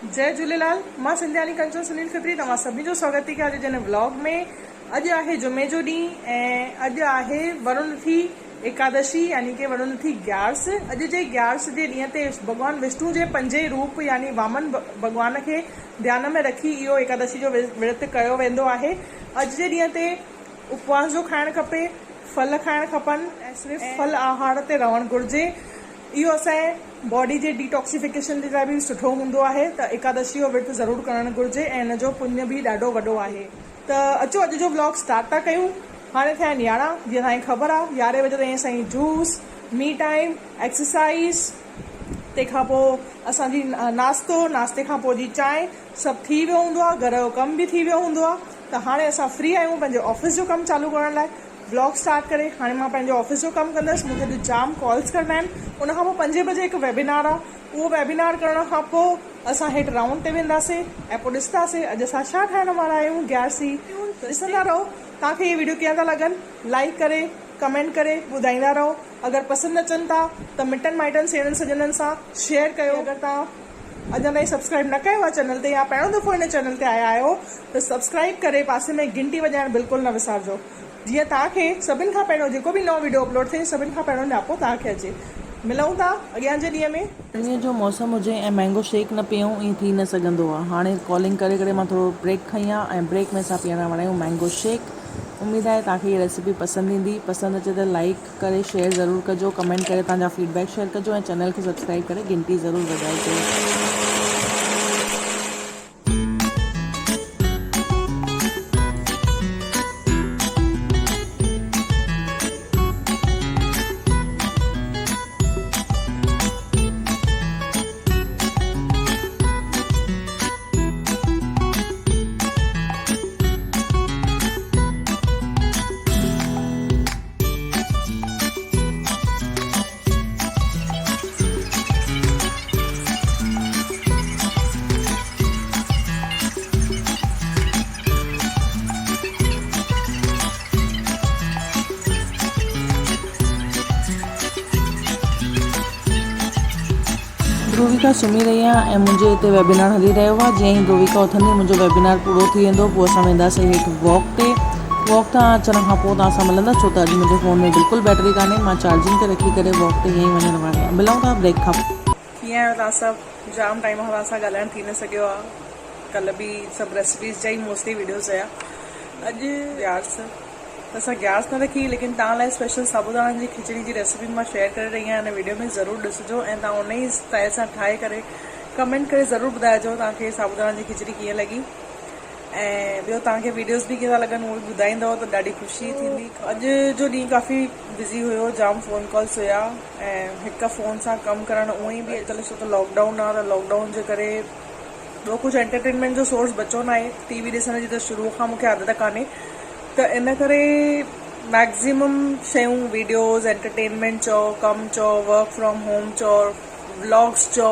جئي جهوليلال مان سنڌياڻي ڪنچن سنيل کتري توهان سڀني جو سواگت ٿي ڪيان اڄ جي هن ولاگ ۾ اڄ آهي جمعي جو ڏينهن ۽ اڄ آهي ورڻ ٿي ايڪادشي يعني ڪي ورڻ ٿي گيارس اڄ جي گيارس جي ڏينهن تي ڀڳوان وشنو جي پنجين روپ يعني وامن ڀڳوان کي ڌيان ۾ رکي اهو ايڪادشي جو ورت ڪيو ويندو آهي اڄ جي ڏينهن تي اپواس جو کائڻ کپي ڦل کائڻ کپن ۽ صرف ڦل آهار تي رهڻ گهرجي اهو اسان جي باڊي جي ڊيٽاڪسيفڪيشن جي لاء به سٺو هوندو آهي ته ايڪادشي جو ورت ضرور ڪرڻ گهرجي ۽ ان جو پڃ به ڏاڍو وڏو آهي ته اچو اڄ جو ولاگ اسٽارٽ ٿا ڪيون هاڻي ٿيا آهن 11 جيئن توهان کي خبر آهي 11 بجي تائين اسان جي جوس مي ٽائيم ايڪسرسائز تنهن کان پوء اسان جي ناشتو ناشتي کان پوء جي چانهه سڀ ٿي ويو هوندو آهي گهر جو ڪم به ٿي ويو هوندو آهي ته هاڻي اسان فري آهيون پنهنجي آفيس جو ڪم چالو ڪرڻ لاء ولاگ اسٽارٽ ڪري هاڻي مان پنهنجو آفيس جو ڪم ڪندس مون کي اڄ جام ڪالز ڪرڻا آهن ان کان پوء پنجين بجي هڪ ويبينار آهي اهو ويبينار ڪرڻ کان پوء اسان هيٺ رائونڊ تي وينداسين ۽ پوء ڏسنداسين اڄ اسان ڇا ٺاهڻ وارا آهيون گيارسي ڏسندا رهو توهان کي اهي ويڊيو ڪيئن ٿا لڳن لائيڪ ڪري ڪمينٽ ڪري ٻڌائيندا رهو اگر پسند اچن ٿا ته مٽن مائٽن سيڻن سڄڻن سان شيئر ڪيو اگر توهان اڃا تائين سبسڪرائيب نه ڪيو آهي چينل تي يا پهريون دفعو هن چينل تي آيا آهيو ته سبسڪرائيب ڪري پاسي ۾ گهنٽي وڄائڻ بلڪل نه وسارجو جيئن توهان کي سڀن کان پهريون جيڪو به نئون وڊيو اپلوڊ ٿئي سڀن کان پهريون نياپو توهان کي اچي ملون ٿا اڳيان جي ڏينهن ۾. گرميء جو موسم هجي ۽ مينگو شيڪ نه پيئون ائين ٿي نه سگهندو آ. هاڻي ڪالنگ ڪري ڪري مان ٿورو بريڪ کنئي آ ۽ بريڪ ۾ اسان پيئڻ وارا آهيون مينگو شيڪ. اميد آهي توهان کي هي ريسيپي پسند ايندي. پسند اچي ته لائيڪ ڪري شيئر ضرور ڪجو ڪمينٽ ڪري توهان جا فيڊ بيڪ شيئر ڪجو ۽ چينل کي سبسڪرائيب ڪري گهنٽي ضرور وڄائجو. ڌرويڪا سمهي رهي آهي ۽ منهنجي هتي ويبينار هلي رهيو آهي جيئن ئي ڌرويڪا اٿندي منهنجو ويبينار پورو ٿي ويندو پوء اسان وينداسين هيٺ واڪ تي واڪ تان اچڻ کان پوء توهان سان ملندس ڇو ته اڄ منهنجي فون ۾ بلڪل بيٽري ڪانهي مان چارجنگ تي رکي ڪري واڪ تي ائين ئي وڃڻ واري آهيان ملون ٿا بريڪ کان پوء. ڪيئن آهيو توهان سڀ جام ٽائيم کان توهان سان ڳالهائڻ ٿي نه سگهيو آ ڪلهه به سڀ ريسپيز جا ئي موسٽلي وڊيوز هيا اڄ گيارس ته اسان گيارس نه رکي ليڪن توهان لاء اسپيشل سابوداڻن جي کچڙي جي ريسپي مان شيئر ڪري رهي آهيان هن وڊيو ۾ ضرور ڏسجو ۽ توهان ان ئي اسٽائل سان ٺاهي ڪري ڪمينٽ ڪري ضرور ٻڌائجو توهان کي سابوداڻن جي کچڙي ڪيئن لڳي ۽ ٻيو توهان کي ويڊيوز به ڪيئن ٿا لڳن اهو به ٻڌائيندؤ ته ڏاڍي خوشي ٿيندي. اڄ جو ڏينهن ڪافي بزي هيو جام فون ڪالس هيا ۽ هڪ فون سان ڪم ڪرڻ اونئن ئي به اڄڪلهه ڇو ته لاڪ ڊائون آهي ته لاڪ ڊائون جي ڪري ٻيو ڪجهه انٽرٽينمينٽ جو سورس بچو ناهي ٽي وي ڏسڻ جي ته شروع کان مونکي عادت ڪانهي ته ان ڪري ميڪزيمم شيون ويڊيوز انٽرٽينمينٽ چئو ڪم چئو ورڪ فرام هوم چئو ولاگس چئو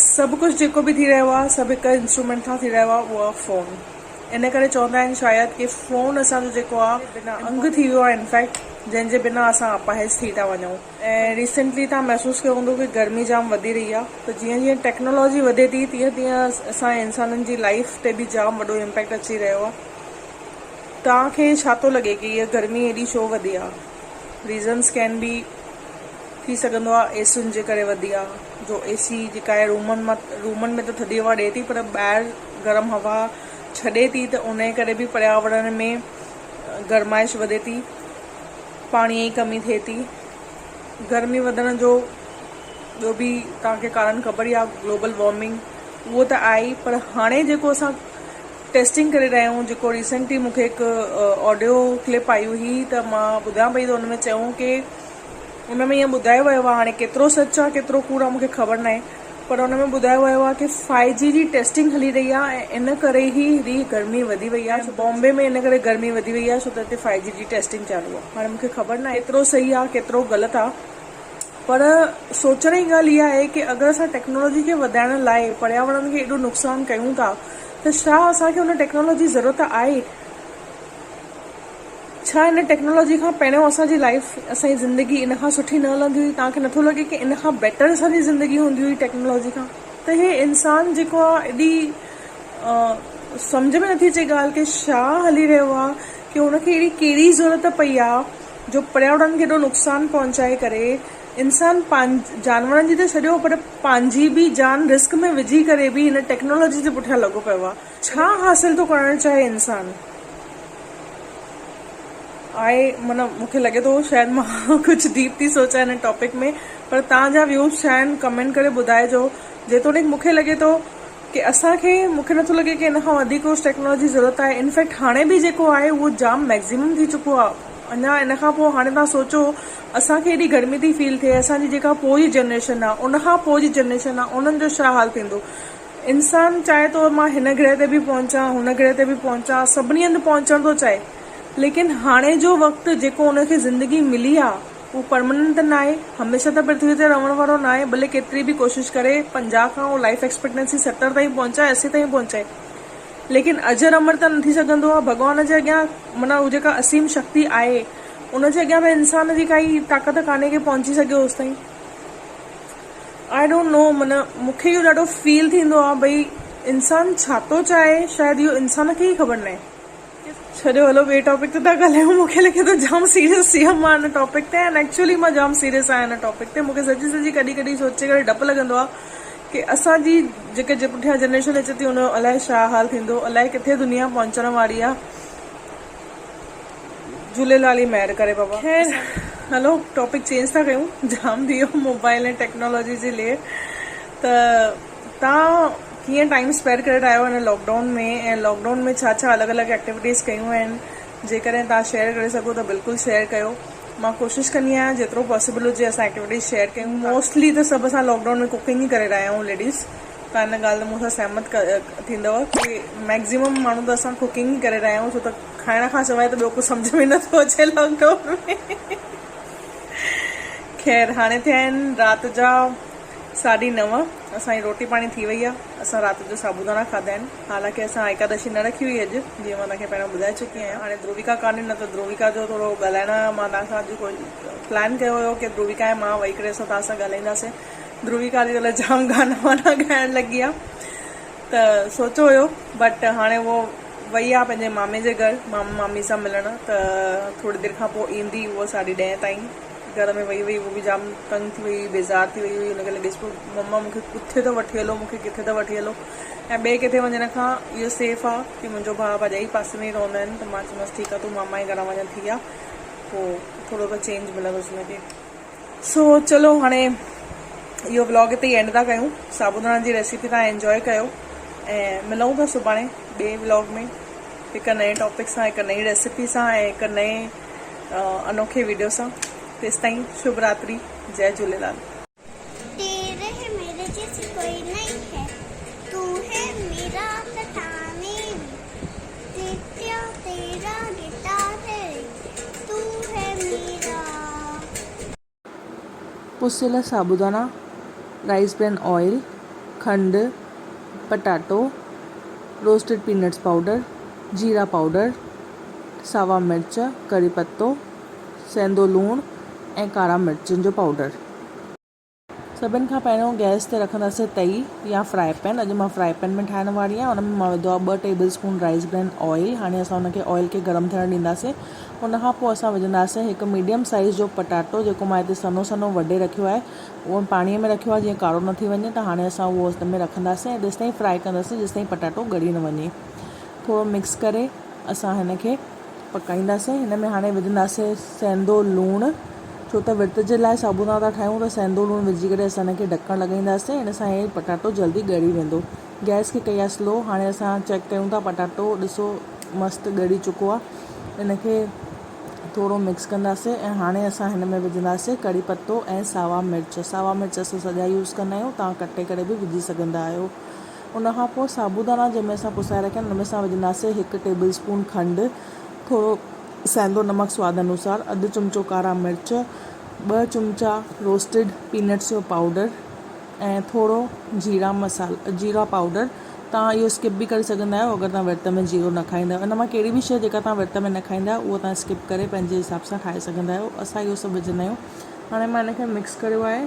سڀ ڪجهه جيڪو به ٿي رهيو آهي سڀ هڪ انسٽرومينٽ کان ٿي رهيو آهي اهو آهي فون ان ڪري چوندا آهن شايد ڪي فون اسان جو جيڪو آهي بنا انگ ٿي ويو آهي انفيڪٽ جنهن جي بنا اسان اپاهج ٿي ٿا وڃون ۽ ريسنٽلي توهان محسوس ڪيو هوندو ڪي گرمي جام وڌي رهي آهي ته جيئن جيئن ٽيڪنالاجي وڌي ٿي تيئن تيئن اسان انسانن جي لائف تي به جام وڏو امپيڪٽ اچي رهيو آهي توهان کي ڇا ٿو لڳي ڪي هيء گرمي ايڏي ڇو وڌي آهي ريزنس ڪين بي ٿي سگهندو آ ايسين جي ڪري وڌي آ جو اي سي جيڪا آهي رومن مان رومن ۾ ته ٿڌي هوا ڏئي ٿي پر ٻاهر گرم هوا ڇڏي ٿي ته ان جي ڪري به پرياورڻ ۾ گرمائش وڌي ٿي پاڻي جي ڪمي ٿئي ٿي گرمي وڌڻ جو ٻيو به توهان کي ڪارڻ خبر ئي آ گلوبل وارمنگ اهو ته آهي ئي پر هاڻي جيڪو اسان ٽيسٽنگ ڪري رهيا آهيون جيڪو ريسنٽلي مون کي هڪ آڊيو ڪلپ آئي هئي ته مان ٻڌان پئي ته ان ۾ چيو ڪي ان ۾ ائين ٻڌايو ويو آهي هاڻي ڪيترو سچ آهي ڪيترو ڪوڙ آهي مون کي خبر ناهي پر ان ۾ ٻڌايو ويو آهي ڪي فائيو جي جي ٽيسٽنگ هلي رهي آهي ۽ ان ڪري ئي هيڏي گرمي وڌي وئي آهي بامبي ۾ ان ڪري گرمي وڌي وئي آهي ڇو ته هتي فائيو جي جي ٽيسٽنگ چالو آهي هاڻي مون کي خبر ناهي ڪيترو صحيح آهي ڪيترو غلط آهي پر سوچڻ جي ڳالهه اها آهي ڪي اگر اسان ٽيڪنالاجي کي وڌائڻ لاء پرياورڻ کي ايڏو نقصان ڪيون ٿا ته ڇا اسان کي ان ٽيڪنالاجي جي ضرورت آهي؟ ڇا ان ٽيڪنالاجي کان پهريون اسان جي لائيف اسان جي زندگي ان کان سٺي نه هلندي هئي؟ توهان کي نٿو لڳي ڪي ان کان بيٽر اسان جي زندگي هوندي هئي ٽيڪنالاجي کان؟ ته هي انسان جيڪو آ ايڏي سمجهه ۾ نٿي اچي ڳالهه ڪي ڇا هلي رهيو آ ڪي هن کي اهڙي ڪهڙي ضرورت پئي آ جو پرياورڻ کي ايڏو نقصان پهچائي ڪري انسان جانورن جي ته ڇڏيو پر پنهنجي به جان رسڪ ۾ وجهي ڪري به هن ٽيڪنالاجي جي پٺيان لڳو پيو آ ڇا حاصل ٿو ڪرڻ چاهي انسان آء معنيٰ مون کي لڳي ٿو شايد مان ڪجهه ڊيپ ٿي سوچان هن ٽاپڪ ۾ پر توهان جا ويوز ڇا آهن ڪمينٽ ڪري ٻڌائجو جيتوڻيڪ مون کي لڳي ٿو ڪي اسان کي مون کي نٿو لڳي ڪي ان کان وڌيڪ ڪجهه ٽيڪنالاجي ضرورت آهي انفيڪٽ هاڻي به جيڪو آهي اهو جام ميڪزيمم ٿي چڪو آهي اڃا ان کان پوء هاڻي توهان سوچو اسان کي ايڏي گرمي ٿي فيل ٿئي اسان جي جيڪا پوء جي جنريشن آهي ان کان پوء جي جنريشن آهي انهن جو ڇا حال ٿيندو انسان چاهي ٿو مان هن گرهه تي به پهچان هن گرهه تي به پهچان سڀني هنڌ پهچڻ ٿو چاهي ليڪن هاڻي جو وقت جيڪو ان کي زندگي ملي آهي اهو پرمننٽ ته ناهي، هميشه ته پرٿويء تي رهڻ وارو ناهي، ڀلي ڪيتري به ڪوشش ڪري، 50 کان اهو لائيف ايڪسپيڪٽنسي 70 تائين پهچائي، 80 تائين پهچائي، ليڪن اجر امر ته نه ٿي سگهندو آهي، ڀڳوان جي اڳيان معنيٰ هو جيڪا اسيم شڪتي آهي، ان جي اڳيان ته انسان جي ڪائي طاقت ڪانهي ڪي پهچي سگهي اوستائين. I don't know معنيٰ مون کي اهو ڏاڍو فيل ٿيندو آهي ڀئي انسان ڇا ٿو چاهي شايد اهو انسان کي ئي خبر ناهي. ڇڏيو هلو ٻئي ٽاپڪ تي ٿا ڳالهايون مون کي لڳي ٿو جام سيريس ٿي ويم مان هن ٽاپڪ تي ۽ ايڪچولي مان جام سيريس آهيان هن ٽاپڪ تي مون کي سچي سچي ڪڏهن ڪڏهن سوچي ڪري ڊپ لڳندو آهي ڪي اسان جي جيڪي جي پٺيان جنريشن اچي ٿي ان جو الائي ڇا حال ٿيندو الائي ڪٿي دنيا پهچڻ واري آهي جهوليلال ئي مهر ڪري بابا خير هلو ٽاپڪ چينج ٿا ڪيون جام ٿي ويو موبائل ۽ ٽيڪنالاجي جي لئي ته توهان ڪيئن ٽائيم اسپيئر ڪري رهيا آهيو هن لاڪ ڊائون ۾ ۽ لاڪ ڊائون ۾ ڇا ڇا الڳ الڳ ايڪٽيوٽيز ڪيون آهن جيڪڏهن توهان شيئر ڪري سگهو ته بلڪل شيئر ڪيو مان ڪوشش ڪندي آهيان جيترو پاسيبل هجي اسان ايڪٽيوٽيز شيئر ڪيون موسٽلي ته سڀ اسان لاڪ ڊائون ۾ ڪوڪنگ ئي ڪري رهيا آهيون ليڊيز توهان هن ڳالهه تي مون سان سهمت ٿيندؤ ڪي ميڪزيمم ماڻهو ته اسان ڪوڪنگ ئي ڪري رهيا آهيون ڇو ته کائڻ کان سواء ته ٻيو ڪجهه سمجهه ۾ نٿو اچي لاڪ ڊائون ۾ خير هاڻي ٿيا آهن رات جا ساڍي نو، اسان جي روٽي پاڻي ٿي وئي آ، اسان رات جو سابوداڻا کاڌا آهن، حالانڪه اسان ايڪادشي نه رکي هئي اڄ، جيئن مان توهان کي پهريون ٻڌائي چڪي آهيان، هاڻي ڌرويڪا ڪانهي نه ته ڌرويڪا جو ٿورو ڳالهائڻ مان توهان سان اڄ پلان ڪيو هيو ڪي ڌرويڪا ۽ مان ويهي ڪري اسان توهان سان ڳالهائينداسين، ڌرويڪا اڄڪلهه جام گانا وانا ڳائڻ لڳي آ ته سوچيو هيو بٽ هاڻي هوء وئي آ پنهنجي مامي جي گهر ماما مامي سان ملڻ ته ٿوري دير کان پوء ايندي هوء ساڍي ڏهين تائين. گهر ۾ وئي هئي اهو به جام تنگ ٿي وئي هئي بيزار ٿي وئي هئي هن کي لڳيس پيو مما مون کي ڪٿي ٿو وٺي هلو مون کي ڪٿي ٿو وٺي هلو ۽ ٻئي ڪٿي وڃڻ کان اهو سيف آ ڪي منهنجو ڀاء ڀاڄائي پاسي ۾ ئي رهندا آهن ته مان چيومانس ٺيڪ آ تون ماما جي گهران وڃ ٿي آ پوء ٿورو ته چينج ملندس هن کي سو چلو هاڻي اهو ولاگ هتي ئي اينڊ ٿا ڪيون سابوداڻا جي ريسيپي تان انجوائي ڪيو ۽ ملون ٿا سڀاڻي ٻئي ولاگ ۾ هڪ نئين ٽاپڪ سان هڪ نئين ريسيپي سان ۽ هڪ نئين انوکي ويڊيو سان تيستائين شڀ راتري جئي جهوليلال. تيري هي ميري جيسي ڪوئي نهين هي تو هي ميرا تٿا ميري تيتيا تيرا گٽار هي تو هي ميرا. پسيل سابودانا، رائس برين آئل، کنڊ، پٽاٽو، روسٽيڊ پينٽس پائوڊر، جيرا پائوڊر، ساوا مرچ، ڪري پتو، سينڌو لوڻ ۽ ڪارا مرچن جو پائوڊر. سڀن کان پهريون گئس تي رکنداسين تئي يا فرائي پين اڄ مان فرائي پين ۾ ٺاهڻ واري آهيان ان ۾ مان وڌو آهي ٻه tablespoon rice bran oil هاڻي اسان ان کي آئل کي گرم ٿيڻ ڏينداسين ان کان پوء اسان وجهنداسين هڪ ميڊيم سائيز جو پٽاٽو جيڪو مان هتي سنهو سنهو وڍي رکيو آهي اهو پاڻي ۾ رکيو آهي جيئن ڪارو نه ٿي وڃي ته هاڻي اسان اهو ان ۾ رکنداسين ۽ تيستائين فرائي ڪنداسين جيستائين پٽاٽو ڳري نه وڃي ٿورو مڪس ڪري اسان هن کي پڪائينداسين هن ۾ هاڻي وجهنداسين سينڌو لوڻ ڇو ته ورت جي لاء سابوداڻا ٿا ٺاهيون ته سينڌو لوڻ وجهي ڪري اسان هن کي ڍڪڻ لڳائينداسين ان سان هي پٽاٽو جلدي ڳري ويندو گئس کي ڪئي آهي سلو هاڻي اسان چيڪ ڪيون ٿا پٽاٽو ڏسو مست ڳري چڪو آهي ان کي ٿورو مڪس ڪنداسين ۽ هاڻي اسان هن ۾ وجهنداسين ڪڙي پتو ۽ ساوا مرچ ساوا مرچ اسان سڄا يوز ڪندا آهيون توهان ڪٽي ڪري به وجهي سگهندا آهيو ان کان پوء سابوداڻا جنهن ۾ اسان پسائي رکيا آهن ان ۾ اسان وجهنداسين هڪ ٽيبل اسپون کنڊ ٿورو سينڌو نمڪ سواد انوسار اڌ چمچو ڪارا مرچ ٻه چمچا روسٽيڊ پينٽس جو پائوڊر ۽ ٿورو جيرا مصالحا جيرا پائوڊر توهان اهو اسڪپ به ڪري سگهندا آهيو اگر توهان ورت ۾ جيرو نه کائيندا آهيو ان مان ڪهڙي به شيء جيڪا توهان ورت ۾ نه کائيندا آهيو اهو توهان اسڪپ ڪري پنهنجي حساب سان ٺاهي سگهندا آهيو اسان اهو سڀ وجهندا آهيون هاڻي مان ان کي مڪس ڪريو آهي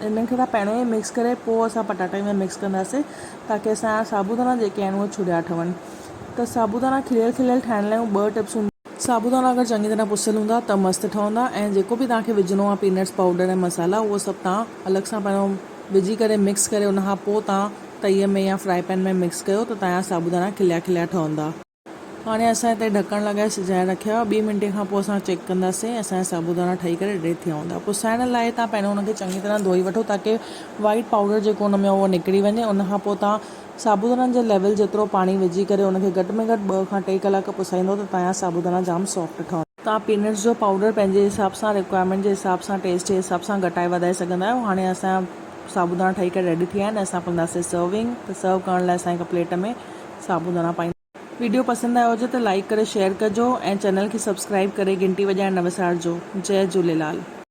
انهن کي اسان پهريون ئي مڪس ڪري پوء اسان پٽاٽن ۾ مڪس ڪنداسين تاڪه اسان جا سابودانا جيڪي آهن اهي ڇڙيا ٺهن ته سابودانا کليل کليل ٺاهڻ لاء ٻه ٽپس سابودانا اگر چڱي طرح پسيل هوندا ته مست ٺهندا ۽ جيڪو به توهان کي وجهڻو آهي پينٽس پائوڊر ۽ مصالحا اهو سڀ توهان الڳ سان پهريون وجهي ڪري مڪس ڪري ان کان پوء توهان تئي ۾ يا فرائي پين ۾ مڪس ڪيو ته توهان جا سابودانا کليا کليا ٺهندا. هاڻي اسان هتي ڍڪڻ لڳائي سجائي رکيا هئا ٻي منٽي کان پوء اسان چيڪ ڪنداسين اسان جا سابودانا ٺهي ڪري ريڊي ٿيا هوندا. پسائڻ لاء توهان پهريون ان کي چڱي طرح ڌوئي وٺو تاڪه وائيٽ پائوڊر جيڪو ان ۾ اهو نڪري وڃي ان کان پوء توهان سابوداڻن جي ليول جيترو پاڻي وجهي ڪري ان کي گهٽ ۾ گهٽ ٻه کان ٽي ڪلاڪ پسائيندو ته توهان جا سابوداڻا جام سافٽ ٺهندا. توهان پينٽس جو پائوڊر پنهنجي حساب سان رڪوائرمينٽ جي حساب سان ٽيسٽ جي حساب سان گهٽائي وڌائي سگهندا آهيو. هاڻي اسان جا سابوداڻا ٺهي ڪري ريڊي ٿي ويا آهن اسان ڪنداسين سرونگ ته سرو ڪرڻ لاء اسان هڪ پليٽ ۾ سابوداڻا پائينداسين. وڊيو پسند آيو هجي ته لائيڪ ڪري شيئر ڪجو ۽ چينل کي سبسڪرائيب ڪري گهنٽي وڄائڻ نه وسارجو. جئي جهوليلال.